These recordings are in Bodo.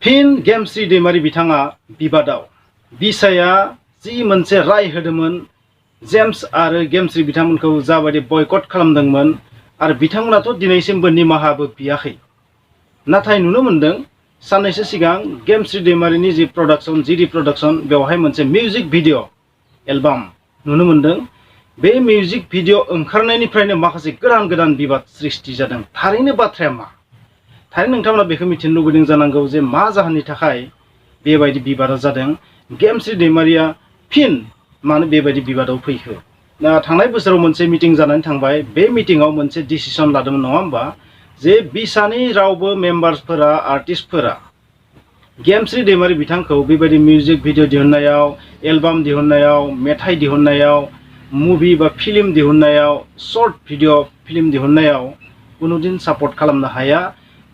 फिन गेमश्री दैमारी बिथाङा बिबादाव बिसाया जि मोनसे राय होदोंमोन जेम्स आरो गेमश्री बिथांमोनखौ जाबायदि बयकट खालामदोंमोन आरो बिथांमोनाथ' दिनैसिमबो निमाहाबो बियाखै नाथाय नुनो मोनदों साननैसो सिगां गेमश्री दैमारीनि जि प्रडाक्शन जिडी प्रडाक्शन बेवहाय मोनसे मिउजिक भिडिअ एलबाम नुनो मोनदों बे मिउजिक भिडिअ ओंखारनायनिफ्रायनो माखासे गोदान गोदान बिबाद सृष्टि जादों थारैनो बाथ्राया मा थारैनो नोंथांमोना बेखौ मिथिनो लुबैदों जानांगौ जे मा जाहोननि थाखाय बेबायदि बिबादा जादों गेमश्री दैमारीया फिन मानो बेबायदि बिबादाव फैखो थांनाय बोसोराव मोनसे मिटिं जानानै थांबाय बे मिटिंआव मोनसे डिसिसन लादोंमोन नङा होमबा जे बिसानि रावबो मेम्बार्सफोरा आर्टिस्टफोरा गेमश्री दैमारी बिथांखौ बेबायदि मिउजिक भिडिअ दिहुननायाव एलबाम दिहुननायाव मेथाइ दिहुननायाव मुभि बा फिल्म दिहुननायाव शर्ट भिडिअ फिल्म दिहुननायाव कुनुदिन सापर्ट खालामनो हाया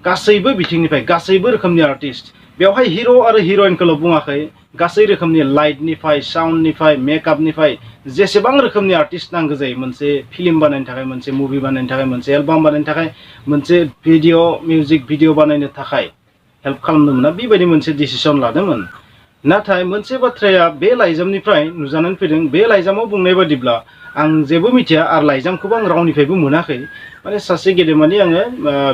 गासैबो बिथिंनिफ्राय गासैबो रोखोमनि आर्टिस्ट बेवहाय हिरो आरो हिरोइनखौल' बुङाखै गासै रोखोमनि लाइटनिफ्राय साउन्डनिफ्राय मेकआपनिफ्राय जेसेबां रोखोमनि आर्टिस्ट नांगौ जायो मोनसे फिल्म बानायनो थाखाय मोनसे मुभि बानायनो थाखाय मोनसे एलबाम बानायनो थाखाय मोनसे भिडिअ मिउजिक भिडिअ बानायनो थाखाय हेल्प खालामदोंमोन बेबायदि मोनसे डिसिसन लादोंमोन नाथाय मोनसे बाथ्राया बे लाइजामनिफ्राय नुजानानै फैदों बे लाइजामाव बुंनाय बादिब्ला आं जेबो मिथिया आरो लाइजामखौबो आं रावनिफ्रायबो मोनाखै माने सासे गेदेमानि आङो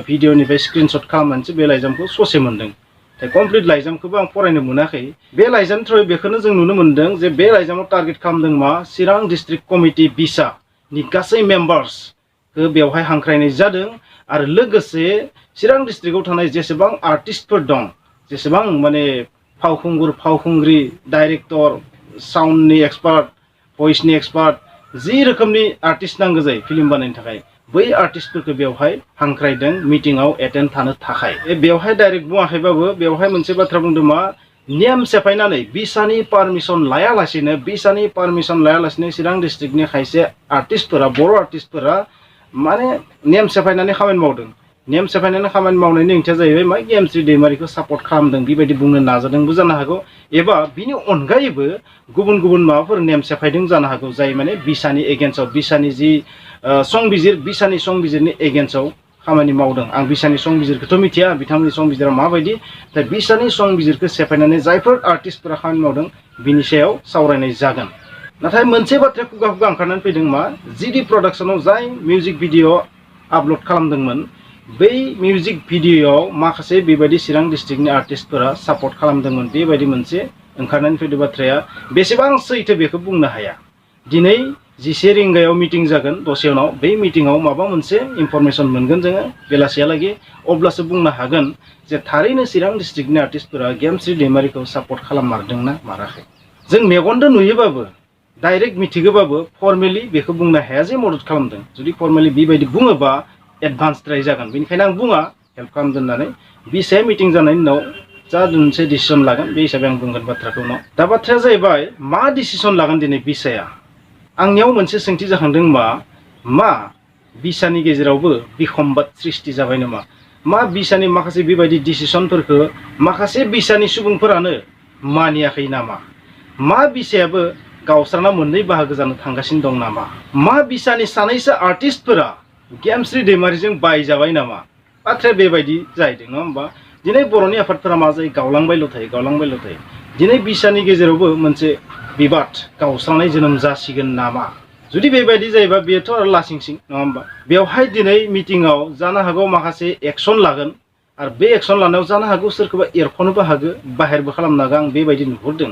भिडिअनिफ्राय स्क्रिनशट खालामनानैसो बे लाइजामखौ ससे मोनदों कमप्लिट लाइजामखौबो आं फरायनो मोनाखै बे लाइजामनि थ्रुयै बेखौनो जों नुनो मोनदों जे बे लाइजामाव टारगेट खालामदों मा चिरां डिस्ट्रिक्ट कमिटि बिसानि गासै मेम्बार्सखौ बेवहाय हांख्रायनाय जादों आरो लोगोसे चिरां डिस्ट्रिक्टआव थानाय जेसेबां आर्टिस्टफोर दं जेसेबां माने फावखुंगुर फावखुंग्रि डाइरेक्टर साउन्डनि एक्सपार्ट भइसनि एक्सपार्ट जि रोखोमनि आर्टिस्ट नांगौ जायो फिल्म बानायनो थाखाय बै आर्टिस्टफोरखौ बेवहाय हांख्रायदों मिटिंआव एटेन्ड थानो थाखाय बेवहाय डाइरेक्ट बुङाखैबाबो बेवहाय मोनसे बाथ्रा बुंदों मा नेम सेफायनानै बिसानि पारमिसन लायालासिनो चिरां डिस्ट्रिक्टनि खायसे आर्टिस्टफोरा बर' आर्टिस्टफोरा माने नेम सेफायनानै खामानि मावदों नेम सेफायनानै खामानि मावनायनि ओंथिया जाहैबाय मा गेमश्री दैमारीखौ सापर्ट खालामदों बेबायदि बुंनो नाजादोंबो जानो हागौ एबा बिनि अनगायैबो गुबुन गुबुन माबाफोर नेम सेफायदों जानो हागौ जाय माने बिसानि एगेन्स्टआव बिसानि जि बिसानि संबिजिरनि एगेन्स्टआव खामानि मावदों आं बिसानि संबिजिरखौथ' मिथिया बिथांमोननि संबिजिरा माबायदि दा बिसानि संबिजिरखौ सेफायनानै जायफोर आर्टिस्टफोरा खामानि मावदों बिनि सायाव सावरायनाय जागोन नाथाय मोनसे बाथ्राया खुगा खुगा ओंखारनानै फैदों मा जिडी प्रडाक्शनाव जाय मिउजिक भिडिअ आपल'ड खालामदोंमोन बै मिउजिक भिडिअआव माखासे बेबायदि चिरां डिस्ट्रिक्टनि आर्टिस्टफोरा सापर्ट खालामदोंमोन बेबायदि मोनसे ओंखारनानै फैदों बाथ्राया बेसेबां सैथो बेखौ बुंनो हाया दिनै 11 रिंगायाव मिटिं जागोन दसे उनाव बै मिटिंआव माबा मोनसे इनफरमेसन मोनगोन जोङो बेलासियालागै अब्लासो बुंनो हागोन जे थारैनो चिरां डिस्ट्रिक्टनि आर्टिस्टफोरा गेमश्री दैमारीखौ सापर्ट खालाममारदोंना माराखै जों मेगनजों नुयोबाबो डाइरेक्ट मिथिगोबाबो फर्मेलि बेखौ बुंनो हाया जे मदद खालामदों जुदि फर्मेलि बेबायदि बुङोबा एडभान्स द्राय जागोन बेनिखायनो आं बुङा हेल्प खालामदों होननानै बिसाया मिटिं जानायनि उनाव जा मोनसे डिसिसन लागोन बे हिसाबै आं बुंगोन बाथ्राखौ उनाव दा बाथ्राया जाहैबाय मा डिसिसन लागोन दिनै बिसाया आंनियाव मोनसे सोंथि जाखांदों मा बिसानि गेजेरावबो बिखम्बाद सृष्टि जाबाय नामा मा बिसानि माखासे बेबायदि डिसिसनफोरखौ माखासे बिसानि सुबुंफोरानो मानियाखै नामा मा बिसायाबो गावस्राना मोननै बाहागो जानो थांगासिनो दं नामा मा बिसानि सानैसो आर्टिस्टफोरा गेमश्री दैमारीजों बायजाबाय नामा बाथ्राया बेबायदि जाहैदों नङा होमबा दिनै बर'नि आफादफोरा मा जायो गावलांबायल' थायो दिनै बिसानि गेजेरावबो मोनसे बिबाद गावस्रानाय जोनोम जासिगोन नामा जुदि बेबायदि जायोबा बेथ' आरो लासिंसिं नङा होमबा बेवहाय दिनै मिटिंआव जानो हागौ माखासे एक्सन लागोन आरो बे एक्सन लानायाव जानो हागौ सोरखौबा एरख'नोबो हागौ बाहेरबो खालामनो हागौ आं बेबायदि नुहुरदों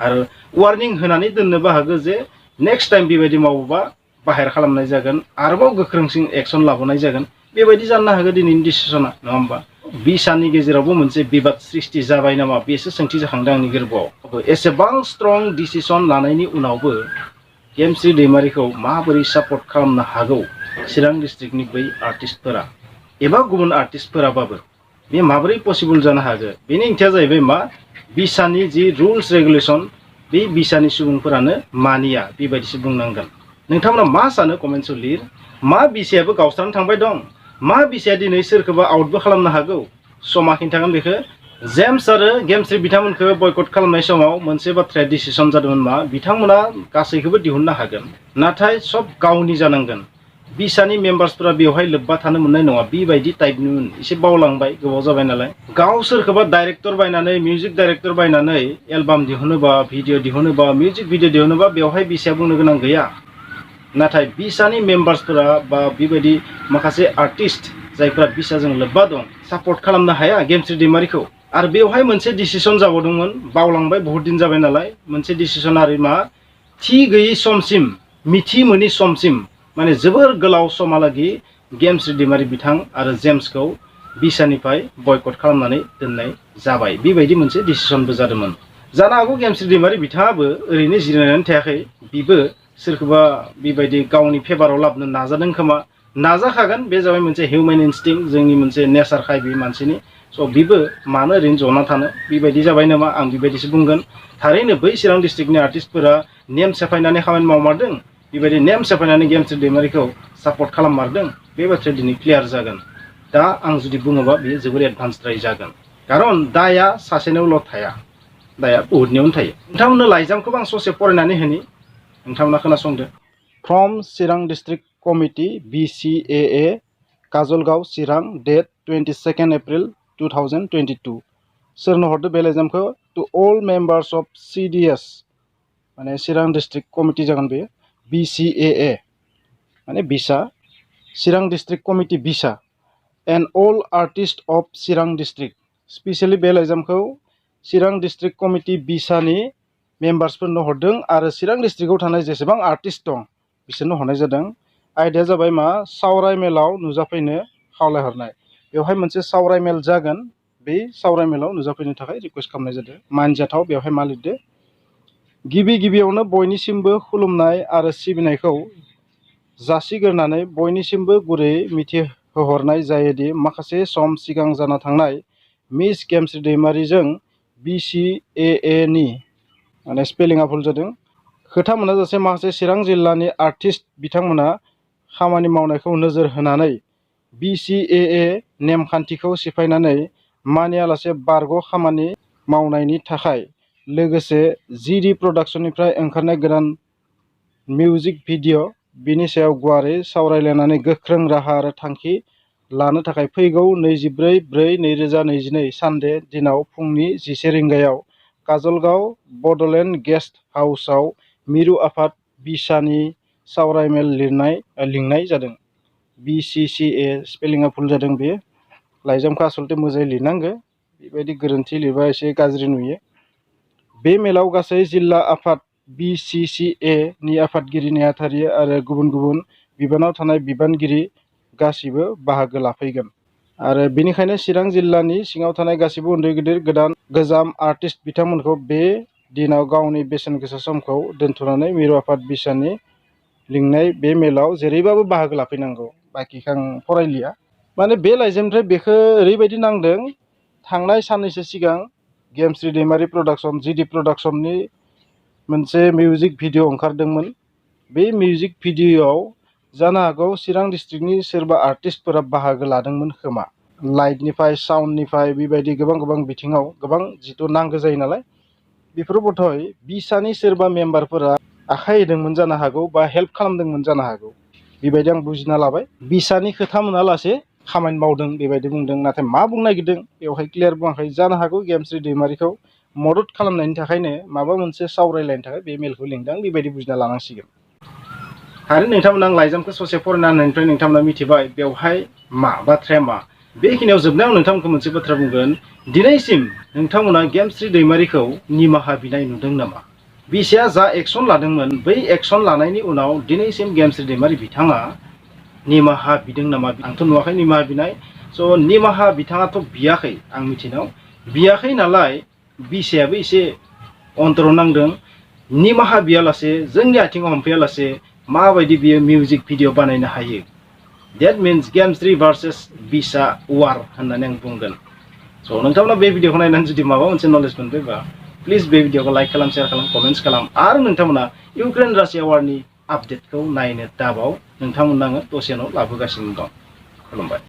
आरो वार्निं होनानै दोननोबो हागौ जे नेक्स्ट टाइम बेबायदि मावोबा बाहेर खालामनाय जागोन आरोबाव गोख्रोंसिन एक्सन लाबोनाय जागोन बेबायदि जानो हागौ दिनैनि डिसिसना नङा होमबा बिसानि गेजेरावबो मोनसे बिबाद सृष्टि जाबाय नामा बेसो सोंथि जाखांदों आंनि गोरबोआव एसेबां स्ट्रं डिसिसन लानायनि उनावबो गेमश्री दैमारीखौ माबोरै सापर्ट खालामनो हागौ चिरां डिस्ट्रिक्टनि बै आर्टिस्टफोरा एबा गुबुन आर्टिस्टफोराबाबो बे माबोरै पसिबल जानो हागौ बेनि ओंथिया जाहैबाय मा बिसानि जि रुल्स रेगुलेसन बे बिसानि सुबुंफोरानो मानिया बेबायदिसो बुंनांगोन नोंथांमोना मा सानो कमेन्ट्सआव लिर मा बिसायाबो गावस्रानानै थांबाय दं मा बिसाया दिनै सोरखौबा आउटबो खालामनो हागौ समा खिन्थागोन बेखौ जेम्स आरो गेमश्री बिथांमोनखौ बयकट खालामनाय समाव मोनसे बाथ्राया डिसिसन जादोंमोन मा बिथांमोना गासैखौबो दिहुननो हागोन नाथाय सब गावनि जानांगोन बिसानि मेम्बार्सफोरा बेवहाय लोब्बा थानो मोननाय नङा बेबायदि टाइपनिमोन एसे बावलांबाय गोबाव जाबाय नालाय गाव सोरखौबा डाइरेक्टर बायनानै मिउजिक डाइरेक्टर बायनानै एलबाम दिहुनोबा भिडिअ दिहुनोबा मिउजिक भिडिअ दिहुनोबा बेवहाय बिसाया बुंनो गोनां गैया नाथाय बिसानि मेम्बार्सफोरा बा बेबायदि माखासे आर्टिस्ट जायफोरा बिसाजों लोब्बा दं सापर्ट खालामनो हाया गेमस्रि दैमारिखौ आरो बेवहाय मोनसे डिसिसन जाबावदोंमोन बावलांबाय बहुत दिन जाबाय नालाय मोनसे डिसिसन आरो मा थि गैयै समसिम मिथि मोनि समसिम माने जोबोर गोलाव समहालागि गेमस्रि दैमारि बिथां आरो जेम्सखौ बिसानिफ्राय बयकट खालामनानै दोननाय जाबाय बेबायदि मोनसे डिसिसनबो जादोंमोन जानो हागौ गेमस्रि दैमारि बिथाङाबो ओरैनो जिरायनानै थायाखै बिबो सोरखौबा बेबायदि गावनि फेभाराव लाबोनो नाजादों खोमा नाजाखागोन बे जाबाय मोनसे हिउमेन इनस्टिं जोंनि मोनसे नेचारखाय बे मानसिनि स' बिबो मानो ओरैनो जना थानो बेबायदि जाबाय नामा आं बेबायदिसो बुंगोन थारैनो बै चिरां डिस्ट्रिक्टनि आर्टिस्टफोरा नेम सेफायनानै खामानि मावमारदों बेबायदि नेम सेफायनानै गेमस्रि दैमारिखौ सापर्ट खालाममारदों बे बाथ्राया दिनै क्लियार जागोन दा आं जुदि बुङोबा बेयो जोबोर एडभान्सद्राय जागोन खारन दाया सासेनावल' थाया दाया बहुतनियावनो थायो नोंथांमोननो लाइजामखौबो आं ससे फरायनानै होनि नोंथांमोना खोनासंदो from Chirang district committee BCAA Kajalgaon Chirang date 22 April 2022 सोरनो हरदो बे लाइजामखौ to all members of CDS माने चिरां डिस्ट्रिक्ट कमिटि जागोन बे BCAA माने बिसा चिरां डिस्ट्रिक्ट कमिटि बिसा and all artist of Chirang district specially बे लाइजामखौ चिरां डिस्ट्रिक्ट कमिटि बिसानि मेम्बार्सफोरनो हरदों आरो चिरां डिस्ट्रिक्टआव थानाय जेसेबां आर्टिस्ट दं बिसोरनो हरनाय जादों आयदाया जाबाय मा सावराय मेलाव नुजाफैनो खावलायहरनाय बेवहाय मोनसे सावराय मेल जागोन बे सावराय मेलाव नुजाफैनो थाखाय रिक्वेस्ट खालामनाय जादों मानजाथाव बेवहाय मा लिरदो गिबियावनो बयनिसिमबो खुलुमनाय आरो सिबिनायखौ जासिगोरनानै बयनिसिमबो गुरै मिथिहोहरनाय जायोदि माखासे सम सिगां जाना थांनाय मिस गेमस्रि दैमारिजों BCAA नि माने स्पेलिंआ भुल जादों खोथा मोनाजासे माखासे चिरां जिल्लानि आर्टिस्ट बिथांमोना खामानि मावनायखौ नोजोर होनानै BCAA नेमखान्थिखौ सिफायनानै मानियालासे बारग' खामानि मावनायनि थाखाय लोगोसे GD प्रडाक्शननिफ्राय ओंखारनाय गोदान मिउजिक भिडिअ बिनि सायाव गुवारै सावरायलायनानै गोख्रों राहा आरो थांखि लानो थाखाय फैगौ 24/4/2022 सानडे दिनाव फुंनि 11 रिंगायाव काजलगाव बड'लेण्ड गेस्ट हाउसआव मिरु आफाद बिसानि सावरायमेल लिंनाय जादों BCCA स्पेलिंआ भुल जादों बे लाइजामखौ आसलते मोजाङै लिरनांगौ बेबायदि गोरोन्थि लिरबा एसे गाज्रि नुयो बे मेलाव गासै जिल्ला आफाद BCCA नि आफादगिरि नेहाथारि आरो गुबुन गुबुन बिबानाव थानाय बिबानगिरि गासिबो बाहागो लाफैगोन आरो बेनिखायनो चिरां जिल्लानि सिङाव थानाय गासिबो उन्दै गिदिर गोजाम आर्टिस्ट बिथांमोनखौ बे दिनाव गावनि बेसेन गोसा समखौ दोनथ'नानै मिरु आफाद बिसानि लिंनाय बे मेलाव जेरैबाबो बाहागो लाफैनांगौ बाखिखौ आं फरायलिया माने बे लाइजामनिफ्राय बेखौ ओरैबायदि नांदों थांनाय साननैसो सिगां गेमस्रि दैमारि प्रडाक्शन GD प्रडाक्शननि मोनसे मिउजिक भिडिअ ओंखारदोंमोन बे मिउजिक भिडिअआव जानो हागौ चिरां डिस्ट्रिक्टनि सोरबा आर्टिस्टफोरा बाहागो लादोंमोन खोमा लाइटनिफ्राय साउन्डनिफ्राय बेबायदि गोबां बिथिङाव गोबां जिथु नांगौ जायो नालाय बेफोर बधय बिसानि सोरबा मेम्बारफोरा आखाइ होदोंमोन जानो हागौ बा हेल्प खालामदोंमोन जानो हागौ बेबायदि आं बुजिना लाबाय बिसानि खोथा मोनालासे खामानि मावदों बेबायदि बुंदों नाथाय मा बुंनो नागिरदों बेवहाय क्लियार बुङाखै जानो हागौ गेमस्रि दैमारिखौ मदद खालामनायनि थाखायनो माबा मोनसे सावरायलायनो थाखाय बे मेलखौ लिंदों बेबायदि बुजिना लानांसिगोन आरो नोंथांमोना आं लाइजामखौ ससे फरायना होनायनिफ्राय नोंथांमोना मिथिबाय बेवहाय मा बाथ्राया मा बेखिनियाव जोबनायाव नोंथांमोनखौ मोनसे बाथ्रा बुंगोन दिनैसिम नोंथांमोना गेमस्रि दैमारिखौ निमाहा बिनाय नुदों नामा बिसाया जा एक्सन लादोंमोन बै एक्सन लानायनि उनाव दिनैसिम गेमस्रि दैमारि बिथाङा निमाहा बिदों नामा आंथ' नुवाखै निमाहा बिनाय स' निमाहा बिथाङाथ' बियाखै आं मिथिनायाव बियाखै नालाय बिसायाबो एसे अन्तराव नांदों निमाहा बियालासे जोंनि आथिङाव हमफैयालासे माबायदि बियो मिउजिक भिडिअ बानायनो हायो डेट मिन्स गेमस्रि भार्सेस बिसा वार होननानै आं बुंगोन स' नोंथांमोना बे भिडिअखौ नायनानै जुदि माबा मोनसे नलेज मोनबायबा प्लिज बे भिडिअखौ लाइक खालाम शेयार खालाम कमेन्ट्स खालाम आरो नोंथांमोना इउक्रेन रासिया वारनि आपडेटखौ नायनो दाबाव नोंथांमोननो आङो दसेनो लाबोगासिनो दं खुलुमबाय।